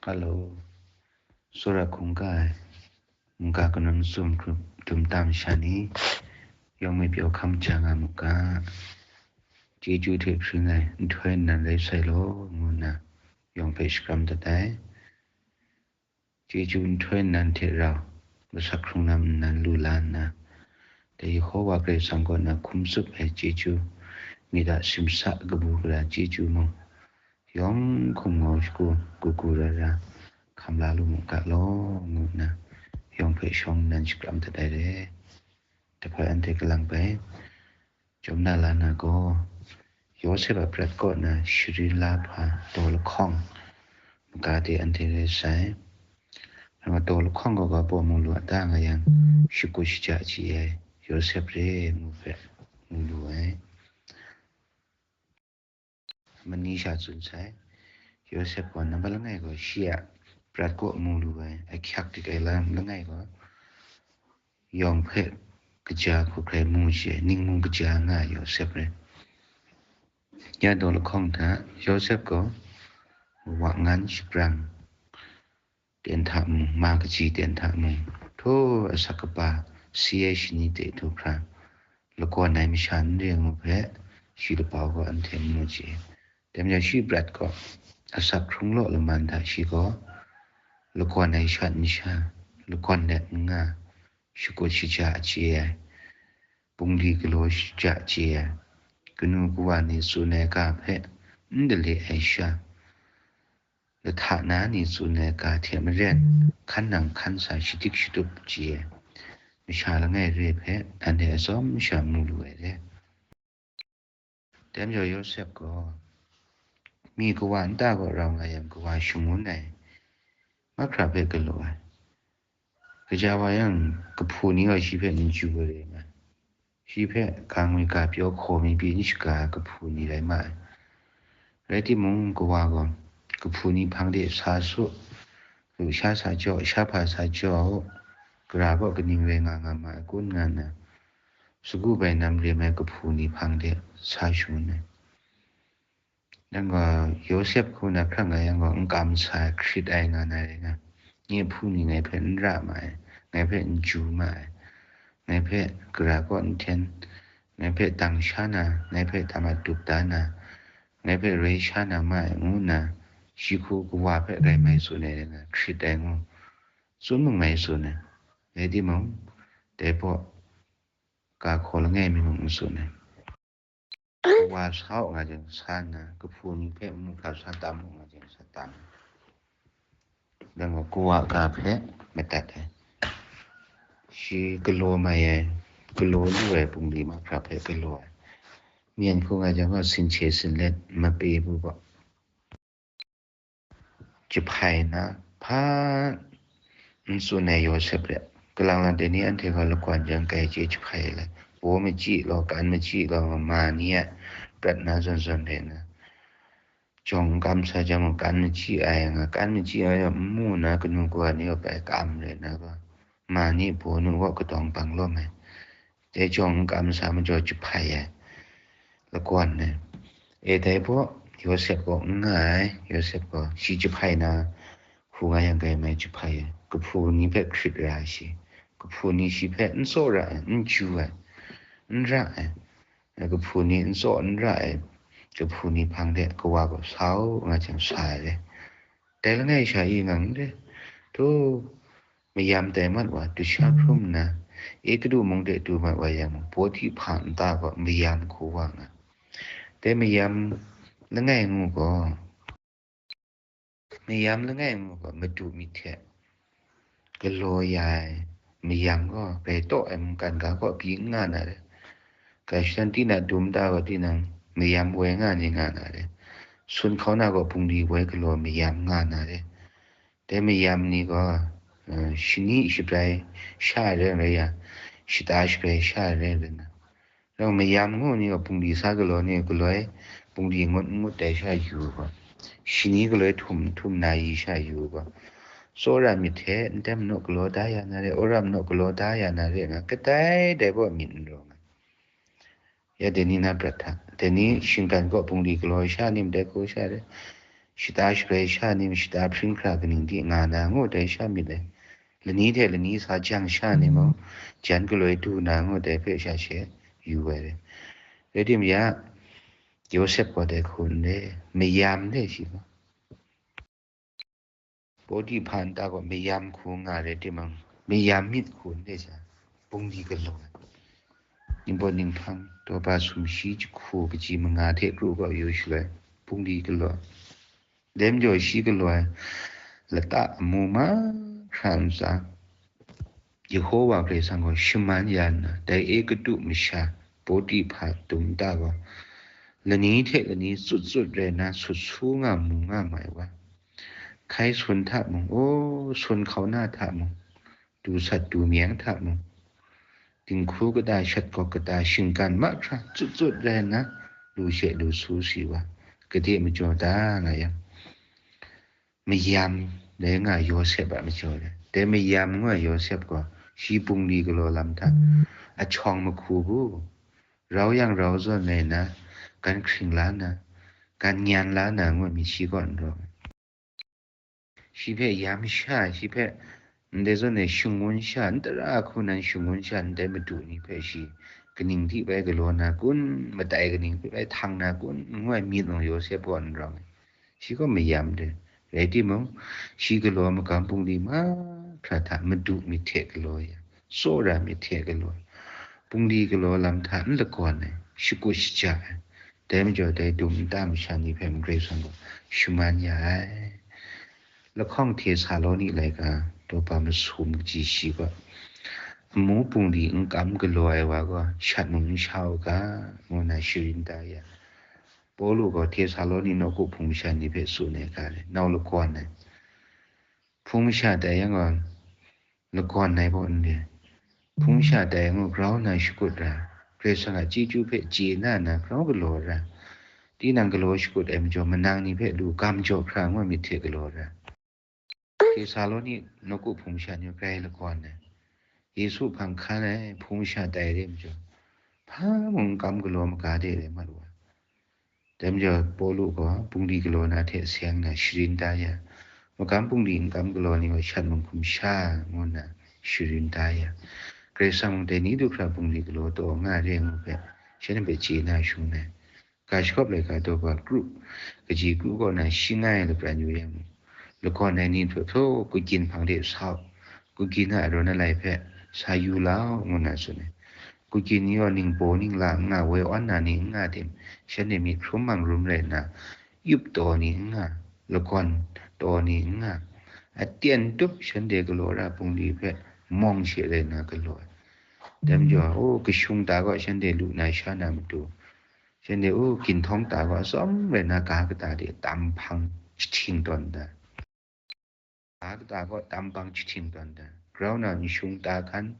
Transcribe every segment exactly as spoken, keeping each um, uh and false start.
Hello. Tsawra hkungga ai, mungga kanawn tsum hkrup dum tam sha ni, yawng myit pyaw hkam ja nga mu ga, chyeju hte hpring ai nhtoi nnan rai sai law, ngu nna yawng hpe shakram dat ai. Chyeju nhtoi nnan hte rau, masak hkrung lam nnan lu la nna, dai Yehowa Karai Kasang kaw na hkum tsup ai chyeju, myit a simsa kabu gara chyeju mung, yawng hkum ngau shagu, kagu ra ra, hkam la lu mu ga law, ngu nna, yawng hpe shawng nnan shakram dat ai re. Dahpoi anhte kalang bai, Chyawm na la na gaw, Yawsep a prat kaw na sharin la hpa daw lahkawng maga de anhte rai sai. Nang a daw lahkawng gaw ga baw mu lu a ta nga yang, shakut shaja chye ai Yawsep re ngu hpe mu lu ai. Mani sha tsun sai. Yawsep gaw nambat langai gaw shi a prat kaw mu lu ai, ahkyak dik ai lam langai gaw, yawng hpe kaja hkuk hkrai mu chye ai, ning mung kaja nga ai Yawsep rai. Ya daw lahkawng hta, Yawsep gaw wa ngan shabrang ten hta mung, ma kaji ten hta mung, htaw asak kaba si ai shani de du hkra, lakawn ai masha n re ngu hpe, shi lapau gaw anhte n mu chye. Dai majaw shi prat gaw, asak hkrung law laman hta shi gaw, lakawn ai shat n sha, lakawn let n nga, shakut shaja chye ai, bungli galaw shaja chye ai, kanu kawa ni tsun ai ga hpe n dale ai sha, lahta na ni tsun ai ga hte maren, hkan nang hkan sa shadik shatup chye ai, masha langai re hpe, anhte atsawm sha mu lu ai re. Dai majaw Yawsep gaw, mi kawa nta kaw rau nga yang, kawa shangun ai mahkra hpe galaw ai. Kaja wa yang, kahpu ni gaw shi hpe n chyu ai re nga, shi hpe ga ngwi ga pyaw hkaw mi pyi n shaga ai kahpu ni rai ma ai. Rai timung, kawa gaw, kahpu ni hpang de sa su, lu sha sa jaw, sha hpa sa jaw u, gara gaw kaning rai nga nga ma ai kun, nga nna, sagu bai nam rem ai kahpu ni hpang de sa shangun ai. Nang gaw Yawsep hku na hkra nga yang gaw, n kam sa ai, hkrit ai nga na rai nga. Nye hpu ni ngai hpe n ra ma ai, ngai hpe n ju ma ai, ngai hpe gara kaw n hten, ngai hpe dang sha na, ngai hpe tam a dup da na, ngai hpe roi sha na ma ai, ngu nna, shi hku kawa hpe rai mai tsun ai rai nga, hkrit ai ngu, tsun mung mai tsun ai. Rai timung, dai baw, ga hkaw langai mi mung n tsun ai. Kawa sa u nga jang sa nna, kahpu ni hpe mu hkra sa tam u nga jang sa tam. Dang gaw kawa ga hpe madat ai. Shi galaw mai ai, galaw lu ai bungli mahkra hpe galaw ai. Myen hku nga jang gaw, sinhche sinlet mape bu gaw, jahpai na, hpa n tsun ai Yawsep rai. Kalang lang dai ni anhte gaw lakawn jang kai chye jahpai ai, baw machyi law, kan machyi law, ma ni a prat na zawn zawn rai nna, jawng n kam sa jang mung, kan machyi ai nga, kan machyi ai n mu na, kanu kawa ni gaw bai kam rai nna gaw, ma ni baw nu gaw kadawng bang lawm ai. Dai jawng n kam sa majaw jahpai ai, lakawn ai. E, dai baw, Yawsep gaw n nga ai, Yawsep gaw shi jahpai na, hku nga yang kai mai jahpai ai, kahpu ni hpe hkrit ra ai shi, kahpu ni shi hpe n tsaw ra ai, n ju ai, n ra ai, kahpu ni n tsaw n ra ai, kahpu ni hpang de kawa gaw sa u nga jang sa ai re. Dai langai sha e nga n re, htu, mayam tai mat wa, dusha hkrum nna, Egutu mung de du mat wa yang, Pohtihpa nta gaw mayam hku wa nga. Dai mayam langai ngu gaw, mayam langai ngu gaw, madu myit hte galaw ya ai mayam gaw, grai taw ai mungkan ga kaw pyi n nga na re. Grai shadawn, tinang dum da gaw, tinang mayam woi nga ni nga na re. Sun hkau na gaw, bungli woi galaw mayam nga na re. Dai mayam ni gaw, eh, shani shabrai sha ai rai rai yang, shata shabrai sha ai rai rai na. Rau mayam ngu ni gaw, bungli sa galaw ni galoi, bungli ngut ngut dai sha yu gaw, shani galoi htum htum na yi sha yu gaw, tsawra myit hte n-, ndai manaw galaw da ya na re, wora manaw galaw da ya na re nga, kadai dai baw myit n rawng ai. Ya dai ni na prat hta, dai ni shinggan kaw bungli galaw sha ni, madai hku sha re, shata shaloi sha ni mung, shata hpring hkra kaning di nga na ngu dai sha myit ai. Lani hte lani sa jang sha ni mung, jan galoi du na ngu dai hpe sha she yu ai re. Rai timung ya, Yawsep gaw dai hku n re, mayam re shi gaw. Potiphar nta gaw mayam hku nga rai timung, mayam myit hku n re sha, bungli galaw ai. Ningpawt ninghpang, daw ba sumshi jahku kaji manga hte kru gaw yu shaloi, bungli galaw ai. Dai majaw shi galaw ai lata amu mahkra ntsa, Yehowa Karai Kasang gaw shaman ya nna, dai Egutu masha Potiphar dum nta gaw, lani hte lani tsut tsut rai nna sut su nga mu nga ma ai wa, hkai sun hta mung, o, sun hkauna hta mung, du sat du meng hta mung, dinghku kata, shat gawk kata, shinggan mahkra tsut tsut rai nna, lu she lu su si wa, gade majaw da nga yang, mayam rai nga Yawsep a majaw re. Dai mayam ngu ai Yawsep gaw, shi bungli galaw lam hta, ahkyawng mahku bu, rau yang rau zawn ai na, gan hkring la na, gan nyan la na ngu ai myit shi kaw n rawng ai. Shi hpe yam sha, shi hpe ndai zawn e shangun sha, n tara hku nan shangun sha, ndai madu ni hpe shi kaning hte bai galaw na kun, matai kaning hte bai htang na kun, ngu ai myit mung Yawsep kaw n rawng ai. Shi gaw mayam re. Rai timung, shi galaw magam bungli mahkra hta madu myit hte galaw ya, tsawra myit hte galaw, bungli galaw lam hta n lagawn ai, shakut shaja ai. Dai majaw dai dum nta masha ni hpe mung Karai Kasang gaw shaman ya ai. Lahkawng Htesaloni laika daw ba masum kaji shi gaw, amu bungli n kam galaw ai wa gaw shat mung n sha u ga, ngu nna sharin da ya. Pawlu gaw Htesaloni nawku hpung masha ni hpe tsun ai ga re, nau lagawn ai. Hpung masha tai yang gaw, lagawn ai gaw n re. Hpung masha tai ngu grau nna shakut ra, Karai Kasang a chyeju hpe chye na nna grau galaw ra, tinang galaw shakut ai majaw, manang ni hpe lu gam jaw hkra ngu ai myit hte galaw ra. Htesaloni nawku hpung masha ni grai lagawn ai, Yesu hpang hkan ai hpung masha tai re majaw, hpa mung n kam galaw maga de rai mat wa. Dai majaw Pawlu gaw bungli galaw na hte seng na sharin da ya, magam bungli n kam galaw ni gaw shat mung hkum sha ngu nna sharin da ya, Karai Kasang mung dai ni du hkra bungli galaw taw nga re ngu hpe, shanhte hpe chye na shung ai. Ga shagawp laika daw ba kru, kaji kru kaw na shi nga ai lapran yu yang mung, lagawn ai ni htaw htaw kugyin hpang de sa u, kugyin a arawn alai hpe sa yu la u, ngu nna tsun ai. Kugyin ni gaw ningbaw ningla n nga, woi awn na ni n nga tim, shanhte myit hkrum mang rum rai nna, yup taw ni n nga, lagawn taw ni n nga, aten tup shanhte galaw ra bungli hpe mawng she rai nna galaw ai. Dai majaw, o, kashung ta gaw shanhte lu na sha na matu, shanhte, o, ginhtawng ta gaw atsawm rai nna ga kata de tam hpang jahting tawn da. Ga kata gaw tam hpang jahting tawn da. Grau na nshung ta hkan,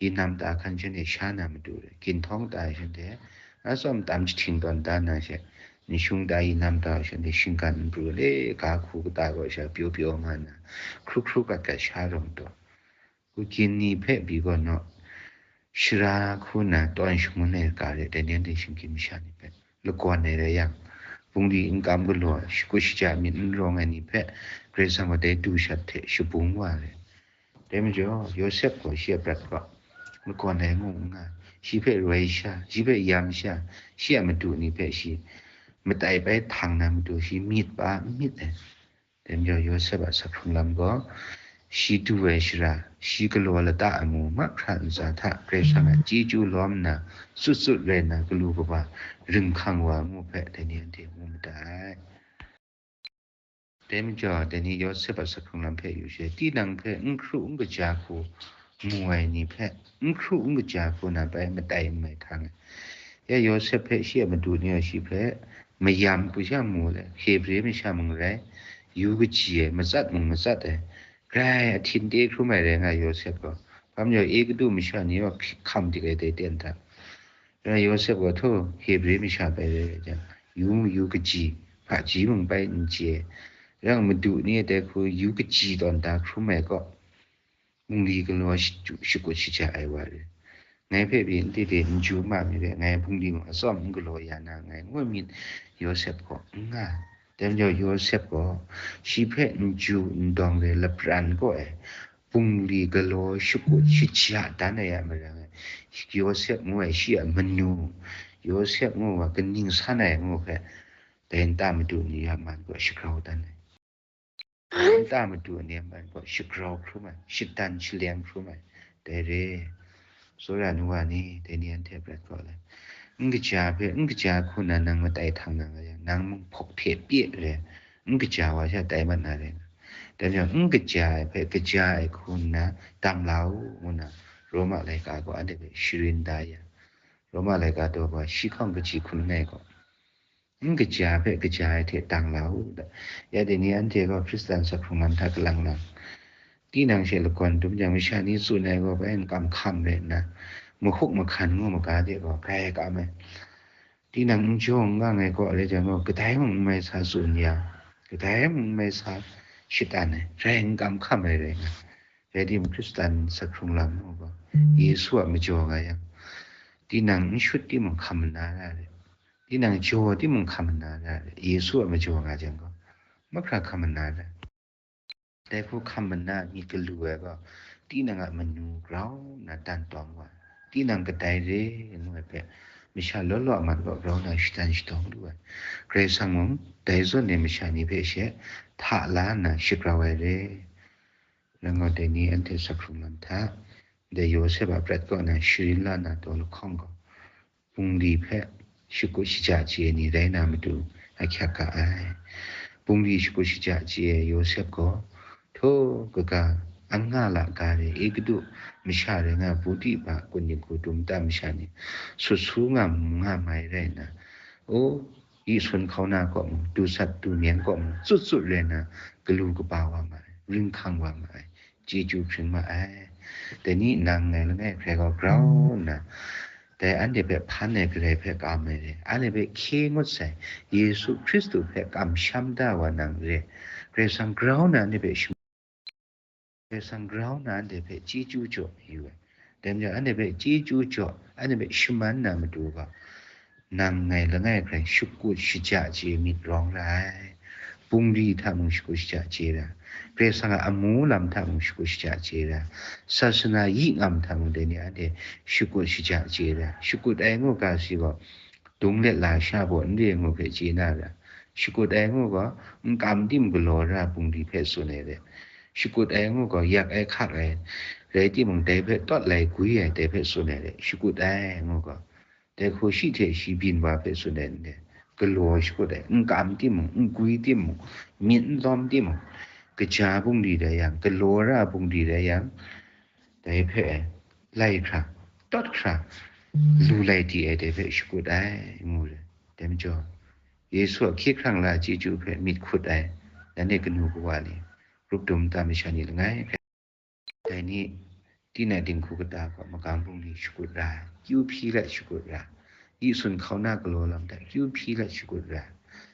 yinam ta hkan shanhte sha na matu re. Ginhtawng ta shanhte atsawm tam jahting tawn da na she, nshung ta yinam ta shanhte shinggan n pru le, ga hku kata gaw sha pyaw pyaw nga nna, hkru hkru gat gat sha rawng taw. Kugyin ni hpe pyi gaw naw, shara hku nna tawn shangun ai ga re, dai ni anhte shinggyim masha ni hpe lagawn ai rai yang, bungli n kam galaw, shakut shaja myit n rawng ai ni hpe Karai Kasang gaw dai du shat hte shabung wa ai. Dai majaw, Yawsep gaw shi a prat gaw lagawn ai ngu n nga, shi hpe roi sha, shi hpe yam sha, shi a madu ni hpe shi matai bai htang na matu shi myit pa n myit ai. Dai majaw Yawsep a sakhkrung lam gaw, shi du ai shara, shi galaw lata amu mahkra ntsa hta Karai Kasang a chyeju lawm nna, sut sut rai nna, galu kaba ring hkang wa ngu hpe, dai ni anhte ngu ma ai. Dai majaw, dai ni Yawsep a sakhkrung lam hpe yu she, tinang hpe n hkru n kaja hku mu ai ni hpe, n hkru n kaja hku na bai matai n mai hkang ai. Ya Yawsep hpe shi a madu ni gaw shi hpe mayam hku sha mu let, Hebre masha mung rai, yu kaji ai, matsat mung matsat ai, grai ahtin te hkrum ai rai nga ai Yawsep gaw, hpa majaw Egutu masha ni gaw hkam dik ai dai ten hta. Rai Yawsep gaw, htaw, Hebre masha bai rai rai jang, yu mung yu kaji, hpaji mung bai n chye, rang madu ni a dai hku yu kaji tawn da hkrum ai kaw, bungli galaw shaju-, shakut shaja ai wa re. Ngai hpe pyi n tete n ju ma mi hpe, ngai bungli mung atsawm n galaw ya na nngai, ngu ai myit Yawsep gaw n nga ai. Dai majaw Yawsep gaw shi hpe n ju n dawng re lapran kaw e, bungli galaw shakut shaja dan ai a marang e, Yawsep ngu ai shi a manu, Yawsep ngu ai wa kaning san ai ngu hpe, dai nta madu ni a man gaw shagrau dan ai. Nta madu ni a man gaw shagrau hkrum ai, shadan shaleng hkrum ai, dai re. Tsawra nu wa ni, dai ni anhte prat kaw ai. N kaja hpe, n kaja hku na nang matai htang na nga yang, nang mung hpawk hte pye re, n kaja wa sha tai mat na re. Dai majaw, n kaja ai hpe, kaja ai hku nna dam la u, ngu na, Roma laika gaw anhte hpe sharin da ya. Roma laika daw gaw, shi hkawng kaji hkun langai gaw, n kaja hpe kaja ai hte dang la u, da. Ya dai ni anhte gaw Hkristan sakhkrung lam hta kalang lang, tinang she lagawn dum jang, masha ni tsun ai gaw bai n kam hkam rai nna, mahkuk mahkan ngu maga de gaw grai kam ai. Tinang n jaw n ngang ai kaw rai jang gaw, kadai mung n mai sa tsun ya, kadai mung n mai sa shatan ai, rai n kam hkam ai rai nga. Rai timung, Hkristan sakhkrung lam ngu gaw, Yesu a majaw nga yang, tinang n shut timung, hkam mana ra rai. Tinang jaw timung, hkam mana ra rai. Yesu a majaw nga jang gaw, mahkra hkam mana ra. Dai hku hkam mana myit galu ai gaw, tinang a manu grau nna dan tawng wa, tinang kadai re ngu ai hpe, masha law law a man gaw grau nna shadan shatawng lu ai. Karai Kasang mung dai zawn e masha ni hpe she hta la nna shagrau ai re. Rai nga, dai ni anhte sakhkrung lam hta, dai Yawsep a prat kaw na sharin la na taw lahkawng gaw, bungli hpe shakut shaja chye ai ni rai na matu ahkyak ga ai. Bungli shakut shaja chye ai Yawsep gaw, htaw kaga, anga la ga re, Egutu masha rai nga, Potipa kunning hku dum nta masha ni sut su nga, nga mai rai nna, o, yi sun hkauna kaw mung, du sat du myen kaw mung, tsut tsut rai nna, galu kaba wa ma ai, ring hkang wa ma ai, chyeju hpring ma ai. Dai ni nang ngai langai hkrai gaw grau nna, dai anhte hpe hpan ai Karai hpe kam ai re, anhte hpe hkye ngut sai Yesu Hkristu hpe kamsham da wa nang re, Karai Kasang grau nna anhte hpe shim-, Karai Kasang grau nna anhte hpe chyeju jaw mayu ai. Dai majaw, anhte hpe chyeju jaw, anhte hpe shaman na matu gaw, nang ngai langai hkrai shakut shaja chye myit rawng ra ai. Bungli hta mung shakut shaja chye ra, Karai Kasang a amu lam hta mung shakut shaja chye ra, sasana yi ngam hta mung dai ni anhte shakut shaja chye ra. Shakut ai ngu ga si gaw, dung let la sha baw n re ngu hpe chye na ra. Shakut ai ngu gaw, n kam tim galaw ra bungli hpe tsun ai re. Shakut ai ngu gaw, yak ai hkak ai rai timung, dai hpe tawt lai gwi ai, dai hpe tsun ai re. Shakut ai ngu gaw, dai hku shi hte shi byin wa hpe tsun ai ndai, galaw shakut ai, n kam timung, n gwi timung, myit n lawm timung, kaja bungli rai yang, galaw ra bungli rai yang, dai hpe lai hkra, tawt hkra, lu lai di ai, dai hpe shakut ai, ngu re. Dai majaw, Yesu a hkye hkrang la chyeju hpe myit hkut ai, nanhte kanu kawa ni, grup dum nta masha ni langai hpe, dai ni, tinai dinghku kata gaw magang bungli shakut ra, kyu hpyi let shakut ra, yi sun hkauna galaw lam hta kyu hpyi let shakut ra,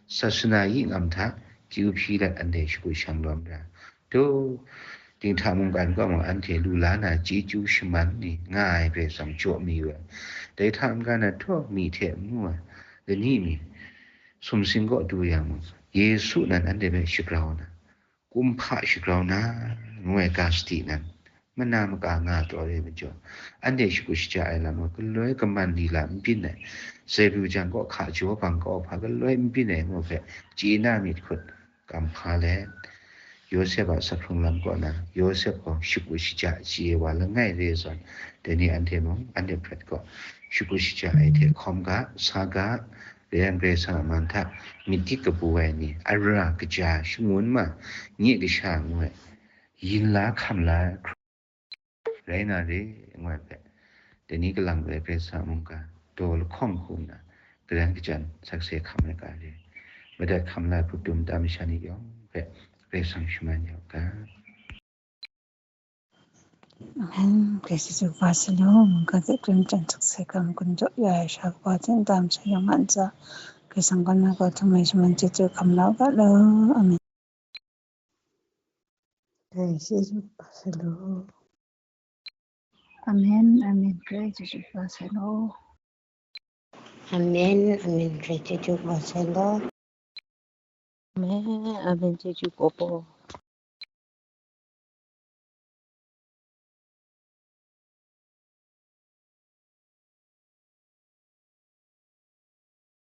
sasana yi ngam hta kyu hpyi let anhte shakut shang lawm ra. Daw, dinghta mungkan kaw mung anhte lu la na chyeju shaman ni nga ai Karai Kasang jaw mayu ai. Dai hta n-ga na htaw, myi hte n mu ai, lani mi, sumsing kaw du yang mung, Yesu nan anhte hpe shagrau na, kumhpa shagrau na, ngu ai ga sadi nan, mana maka nga taw re majaw, anhte shakut shaja ai lam gaw galoi kaman lila n byin ai, zaibru jang kaw hka jaw bang kau hpa galoi n byin ai ngu hpe chye na myit hkut, kam hpa let, Yawsep a sakhkrung lam kaw na, Yawsep gaw shakut shaja chye wa langai re zawn, dai ni anhte mung, anhte hpret gaw, shakut shaja ai hte hkawm ga, sa ga, rai yang Karai Kasang a man hta myit dik kabu ai ni, ara kaja shangun ma, nye kasha ngu ai, yin la hkam la ai hkru rai na re, ngu ai hpe, dai ni kalang bai Karai Kasang a mungga daw lahkawng hku nna, garan kachyan sakse hkam ai ga re, madat hkam la ai hprup dum nta masha ni yawng hpe Karai Kasang shaman ya u ga. Amen. Grace Jesu kaba sai law, mungga hte karen kachyan sakse hkam gun jaw ya ai sha kaba hte nta masha yawng a ntsa, Karai Kasang kaw na gaw htum ai shaman chyeju hkam la u ga law. Amen. Grace Jesu kaba sai law. Amen, amen. Grace Jesu kaba sai law. Amen, amen. Grace Jesu kaba sai law. Amen, amen, chyeju kawp aw.